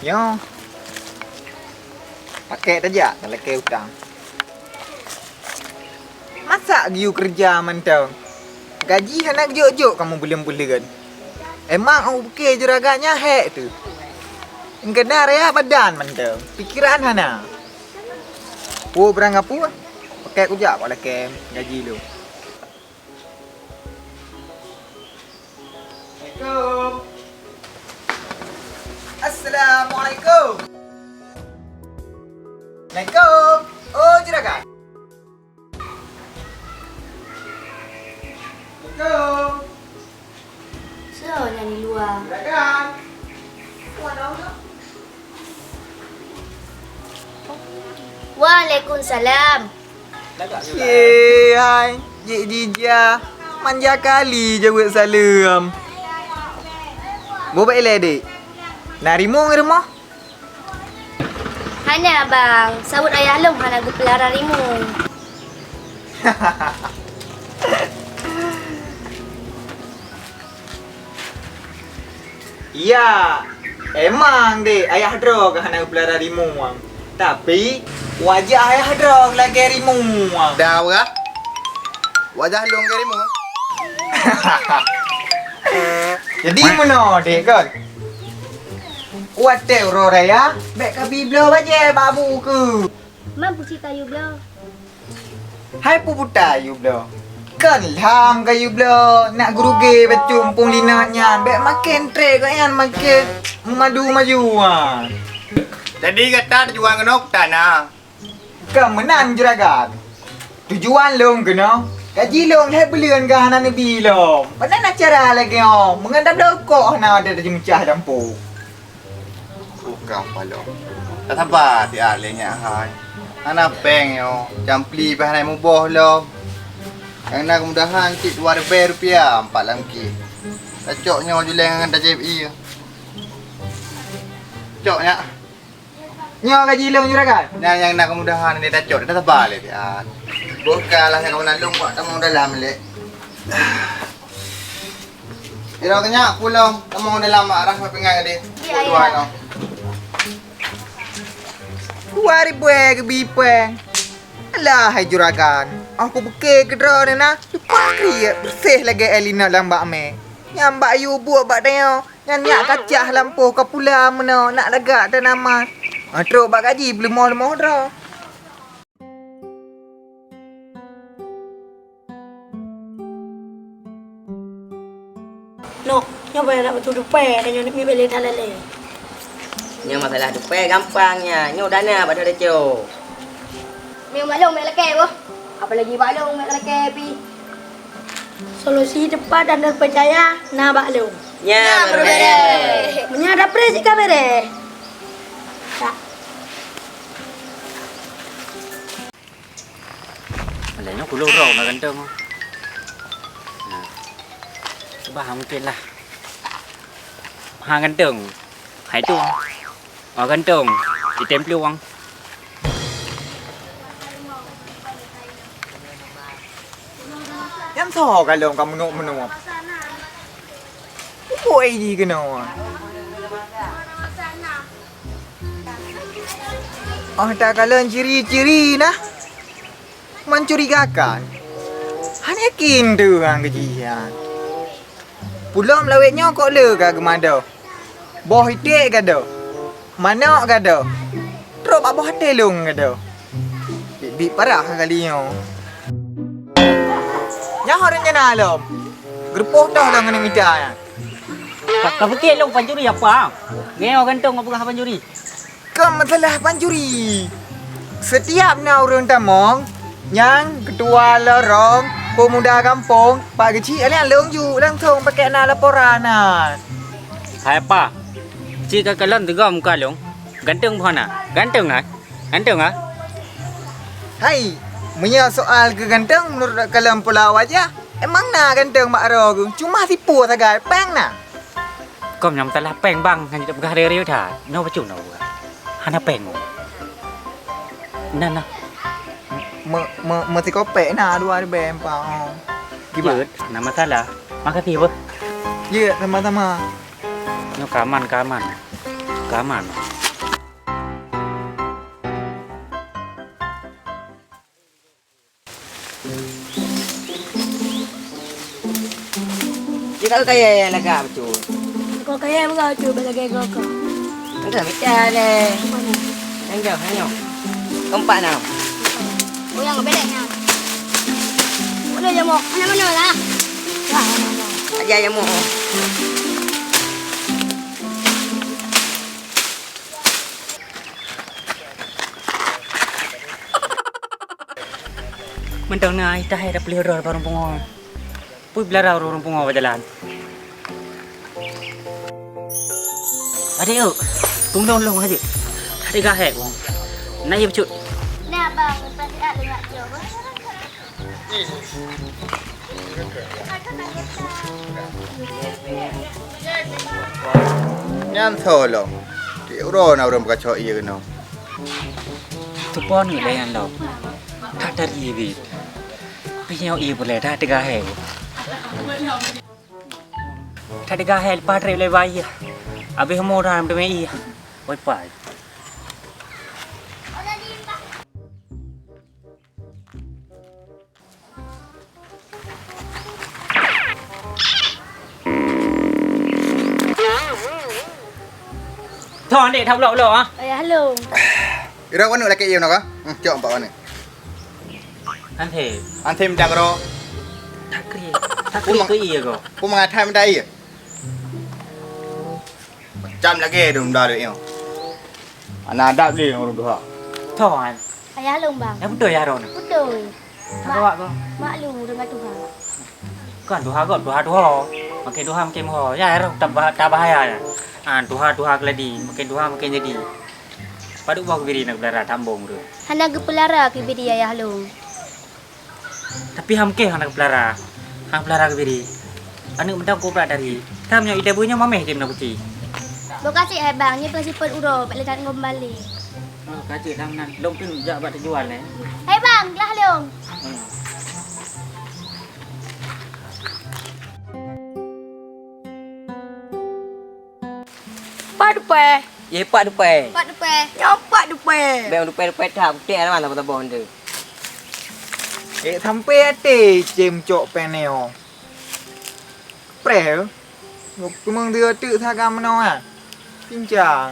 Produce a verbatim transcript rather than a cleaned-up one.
Nyoe, pakai tajak talakée utang. Masa geuyue keureuja mantong? Gaji hana geujok-jok kamoe buleuen-buleuen. Emang ôk buke juragan nyan hék teuh. Engkeuda raya badan mantong, pikeran hana. Peue barang gapeue? Pakai kujak bak lakée gaji lôn. Assalamualaikum. Assalamualaikum. Assalamualaikum. Oh, juragan. Assalamualaikum. Soe nyan di luwa? Juragan. Wah, dong, dong. Waalaikumsalam. Ye, hai, Cik Jija. Manja kali jaweueb saleuem. Boh bak ilée, Dek. Na rimueng i rumoh? Hana, Bang. Sabab ayah lôn hana geupeulara rimueng. Ya, emang deh, ayah droe ka hana geupeulara rimueng. Tapi, wajah ayah droe lagée rimueng. Dah, Bang. Wajah lôn lagée rimueng. Jadi, meunoe deh, kon. Watée uroe raya, bék kabi bloe bajée bak bu keuh. Man peucit kayue bloe. Hai peue buta yue bloe. Kon lham kayue bloe, nak geuruge bacut muphom linat nyan. Bék maken trek gobnyan maken meumadu maju, ha. Jadi gata tujuan keunoe keu tanah? Kon meunan juragan. Tujuan lôn keunoe, gaji lôn lhée buleuen ka hana neubi lom. Meunan acara lagée nyoe, meungon tabloe rukok hana, adak tajeumeucah lampôh. Bukan palong. Tak sabar tiat lé nyak hai. Hana péng nyoe, campli bah hana muboh lom. Nyang na keumudahan cit dua ribée rupiah empat lam kit. Tacok nyoe juleng ngon tajép ie. Cok nyak. Nyoe gaji lôn juragan. Nyang, nyang na keumudahan ni tacok, tak sabar lé tiat. Boh ka lah nyang keumudahan lôn buat tamong dalam lé. Ira keu nyak pulang, tamong dalam arah pingai tadi. Iya, dua iya. Dua ribu eh, geubri péng. Alah, hai juragan. Oh, kubeuke keudroe na. Lupa kriet, bersih lagée Elina lam bak mé. Nyang bak yue buet bak tanyoe. Nyan nyak kacah lampôh ka pula meunoe, nak lagak tanaman. Ah, trok bak gaji, beuleumoh-leumoh droe. Nok, nyoe payah nak beutôi dupai, dan nyoe nak mie bele that lalé. Nyoe masalah dupai gampang nya, nyoe dana bak dara cok. Mie balong mek lakée boh. Apalagi balong mek lakée pi. Solusi tepat dan terpercaya na bak lôn. Nya, meureubeureh. Meunyo ada preh sika bereh. Tak. Alah, nyoe kulôn droe na ganteng. Nah. Bah, mungkin lah. Ha, ganteng. Hai tu. Ah, ganteng. Di templu wang. Nyang soe kalon ka meunok-meunok. Ibu ai di keunoe. Oh, takalon ciri-ciri na mencurigakan. Hana yakin tu hang keujihan. Pulom lawét nyoe kok le ka geumado. Boh iték gado. Manok gado. Trok bak boh até lôn gado. Bit-bit parah kali nyoe. Nyoe rencana lom. Geurepoh toh lôn ngon mita nyan. Ka, ka pike lôn pancuri apa? Ngeyo gantong peugah pancuri. Kon masalah pancuri. Setiap na ureuëng tamong, nyang keutua lorong, pemuda gampông, bak geuchik alèh lôn ju langsong pakai na laporan na. Hai apa? Cit ka kalon teuga muka lôn. Ganteng buhana. Ganteng ah. Ganteng ah. Hai, meunyoe soal keu ganteng meunurot kalon pola wajah, emang na ganteng bak droe geuh, cuma sipue sagai, péng na. Kom nyang meusalah péng bang, hana jipeugah raya-raya that. Nyoe bacut na buah. Hana péng. Na, na. Me, me, meusikopek na dua ribèe empat. Kiban? Jeuet, hana masalah. Makasih beuh. Jeuet, sama-sama. Nyoe ka aman, ka aman. Ka aman. Cit ka kayèe lagak bacut. Ka kayèe lagak bacut, lagèe goka. Enggak, mita lé. Mana? Enggak, hanya. Keempat nam. Oh, yang belek nam. Mana jamok? Mana, mana lah? Aja jamok. Mantong na ai tahe da peuleueh droe barang pungo. Pui belara ureueng pungo bak jalan. Adek, yuk. Tunggu dong, lông aja. Adek gahek, wong. Na ye bacut. Nah, bang, lepas ni ada nak jawab. Nyan tho lom. Di uroe na ureueng beukacok ié keunoe. Teupon ngeudeh nyan lom. That tari bit. Pih nyoe ié pulai that teuga hai. That teuga hai leupah trép lé bai ié. Abéh umu ram teumé ié. Wai pai. Thon dek that ulok-ulok ah. Ayah lôn. Ira wanu lakèe ié nyoe ka? Hmm, cok empat wanu. Anthe. Anthe minta kero. Takri. Takri Puma- ke ié ko? Puma ngathai minta ié. Macam lagèe dong dah dek nyoe. Ana adab lé ureueng tuha. Thon. Ayah lôn, bang. Dah beutôi ya Ron? Beutôi. Mak, awak ko? Maklum deungon tuha. Kan tuha ko, tuha tuha. Makin tuha makin moho. Ya Ron, tabah-, tabahaya ya. Ah, tuha tuha keuladi, makin tuha makin jadi. Padub boh keubiri na geupelara tambong tu. Hana geupeulara keubiri ayah lôn. Tapi hamkeh hana geupelara. Hana geupelara keubiri. Aneuk mantong kubra dari. Tam nyoe ida bu nyoe mameh jem na kuci. Bukasi hai bang, nyoe peusipat uroe bak lekat ngom balik. Oh, kacik dang nan. Lông pun jak bak tujuan eh. Hai bang, lah lông. Hmm. Pat dupai. Ye pat dupai. Pat dupai. Nyoe pat dupai. Bèk dupai-dupai that, putéh arah mana boh-boh tu. Eh, sampai até cem cok peneo. Preh. Ngok kumang dia tu saga menoa. Pincang.